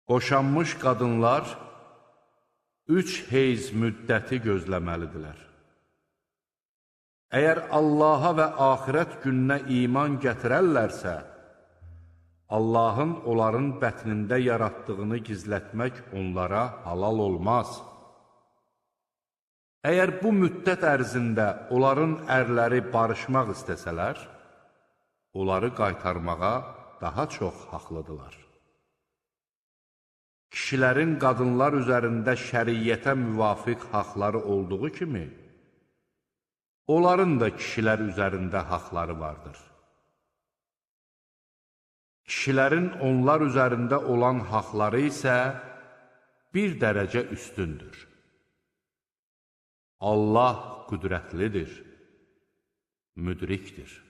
Boşanmış qadınlar 3 heyz müddəti gözləməlidirlər. Əgər Allaha və axirət gününə iman gətirərlərsə, Allahın onların bətnində yaratdığını gizlətmək onlara halal olmaz. Əgər bu müddət ərzində onların ərləri barışmaq istəsələr, onları qaytarmağa daha çox haqlıdırlar. Kişilərin qadınlar üzərində şəriyyətə müvafiq haqları olduğu kimi, onların da kişilər üzərində haqları vardır. Kişilərin onlar üzərində olan haqları isə bir dərəcə üstündür. Allah qüdrətlidir, müdrikdir.